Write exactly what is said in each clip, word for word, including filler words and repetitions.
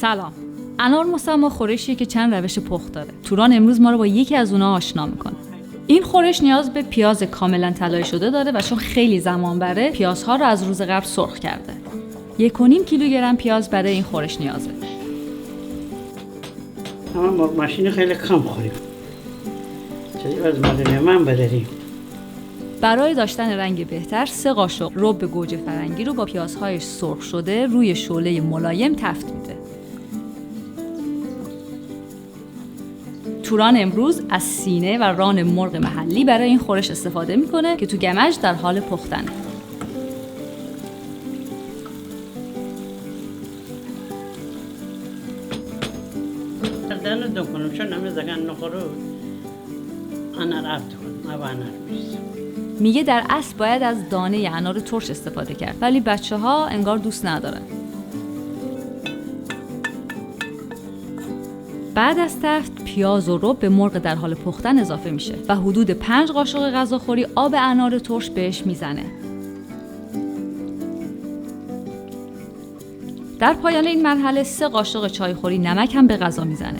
سلام. انار مسما خورشیه که چند روش پخت داره. توران امروز ما رو با یکی از اونا آشنا می‌کنه. این خورش نیاز به پیاز کاملاً طلایی شده داره و چون خیلی زمان بره، پیازها رو از روز قبل سرخ کرده. یک و نیم کیلوگرم پیاز برای این خورش نیازه. اما ما ماشین خیلی کم خوریم. چه از مال مهمان بداریم. برای داشتن رنگ بهتر، سه قاشق رب گوجه فرنگی رو با پیازهای سرخ شده روی شعلهٔ ملایم تفت می‌ده. توران امروز از سینه و ران مرغ محلی برای این خورش استفاده می‌کنه که تو گمج در حال پختنه. دانه دو کنم، چون همه زگان نخورو، انار آب دو کنم، آب انار بیز. میگه در اصل باید از دانهٔ انار ترش استفاده کرد، ولی بچه‌ها انگار دوست ندارن. بعد از تفت، پیاز و رب به مرغ در حال پختن اضافه می‌شه و حدود پنج قاشق غذاخوری آب انار ترش بهش می‌زنه. در پایان این مرحله سه قاشق چایخوری نمک هم به غذا می‌زنه.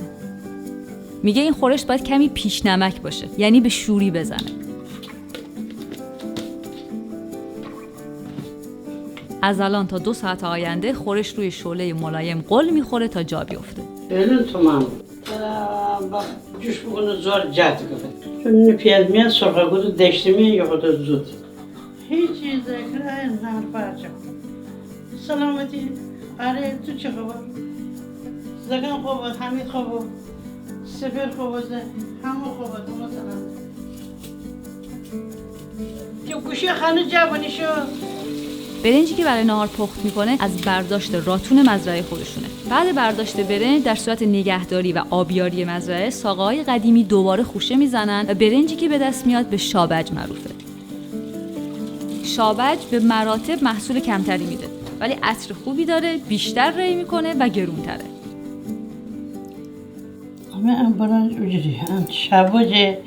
میگه این خورش باید کمی پیش نمک باشه، یعنی به شوری بزنه. از الان تا دو ساعت آینده خورش روی شعلهٔ ملایم قل می‌خوره تا جا بیفته. الان تمام. اه، با جوش بکنه زور جات کنه. چون نه پیاز میاد سرخه کود دشت میاد یا خود زود. هیچ چیز کرای نار پاچه. سلامتی. آره، تو چه خبر؟ زگان خوبه، حمید خوبه، سپر خوبه، همه خوبه، تو مثلاً. که گوشه خانه جا بنیشو. برنجی که برای ناهار پخت می‌کنه از برداشت راتون مزرعهٔ خودشونه. بعد برداشت برنج در صورت نگهداری و آبیاری مزرعه، ساقه‌های قدیمی دوباره خوشه می‌زنن و برنجی که به دست میاد به شابج معروفه. شابج به مراتب محصول کمتری می‌ده، ولی عطر خوبی داره، بیشتر ری می‌کنه و گرونتره. همه ام برنج اوجوری، ام شابجه،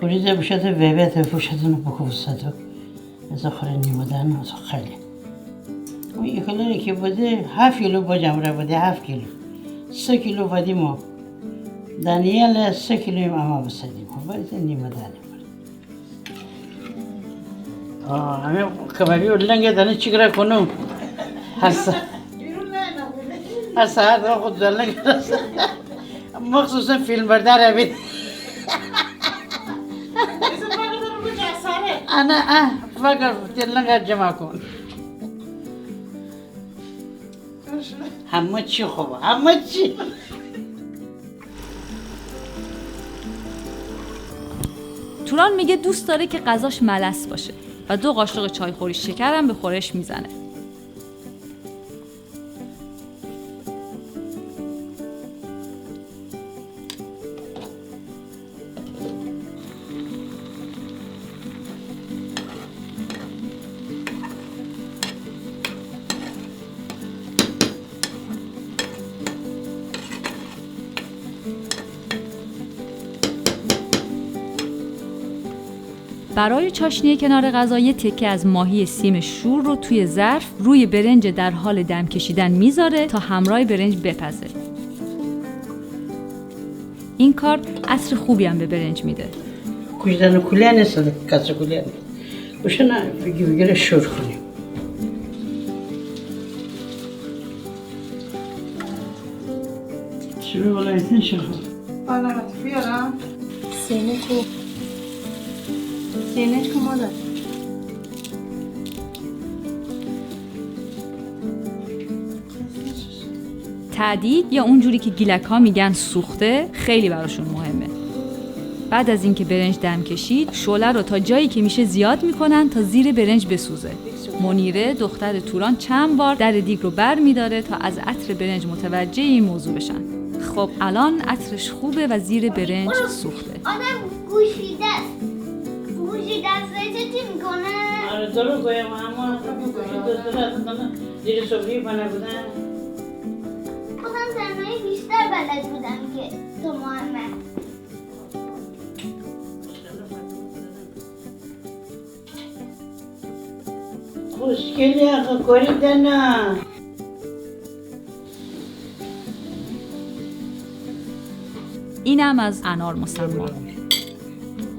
بریده بوشته، ویوته بوشته، نو بکوفسته. از خوره نیمه دانه، از خیلی. اون یک کیلو که بده، هفت کیلو باجم را بده، هفت کیلو. سه کیلو بدیم و دانیال سه کیلو هم اما بسدیم. باید نیمه دانه. آه، همه کبابی و لنگ دانه چی کرا کنم؟ هر سا-، هر ساعت خود لنگ. مخصوصاً فیلم بردار بید. انا، اه، فقط تلنگا جمع کن. همه چی خوبه، همه چی. توران میگه دوست داره که غذاش ملس باشه و دو قاشق چایخوری شکرم به خورش می‌زنه. برای چاشنی کنار غذا یه تکه از ماهی سیم شور رو توی ظرف روی برنج در حال دم کشیدن می‌ذاره تا همراه برنج بپزه. این کار عطر خوبی هم به برنج می‌ده. کوچدان کوله نیست، کاسه کوله. بوشو نه، بگی بگیره شور کنیم. شروع ولایتین شروع. بالا بیارم. سینه کو؟ سینه کو مادر؟ تعدیل یا اونجوری که گیلک‌ها می‌گن سوخته، خیلی براشون مهمه. بعد از اینکه برنج دم کشید، شعله رو تا جایی که می‌شه زیاد می‌کنن تا زیر برنج بسوزه. منیره، دختر توران، چند بار در دیگ رو بر می‌داره تا از عطر برنج متوجه این موضوع بشن. خب، الان عطرش خوبه و زیر برنج سوخته. آدم گوشیده است. گوشیده است، چی می‌کنه؟ آره، درو گویم، اما گوشیده است، اصلاً زیر سفره پنه بودن. خودم زنای بیشتر بلد بودم که تو محمد. خوشگلی آخه، کوری دنه. اینم از انار مسما.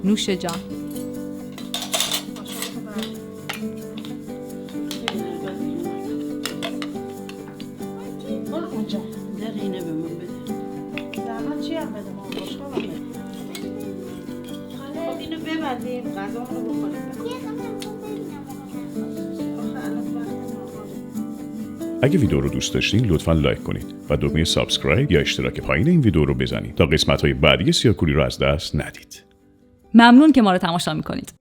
نوش جان. برو اونجا. دقیقه اینه به من بده. زحمت چی هم بده ما خوشحالم بده. خب اینو ببندیم، غذا رو بخوریم. آخه الان وقت ناهاره. اگه ویدیو رو دوست داشتین، لطفاً لایک کنید و دکمهٔ سابسکرایب یا اشتراک پایین این ویدیو رو بزنید تا قسمت‌های بعدی سیاه‌کوری رو از دست ندید. ممنون که ما رو تماشا می‌کنید.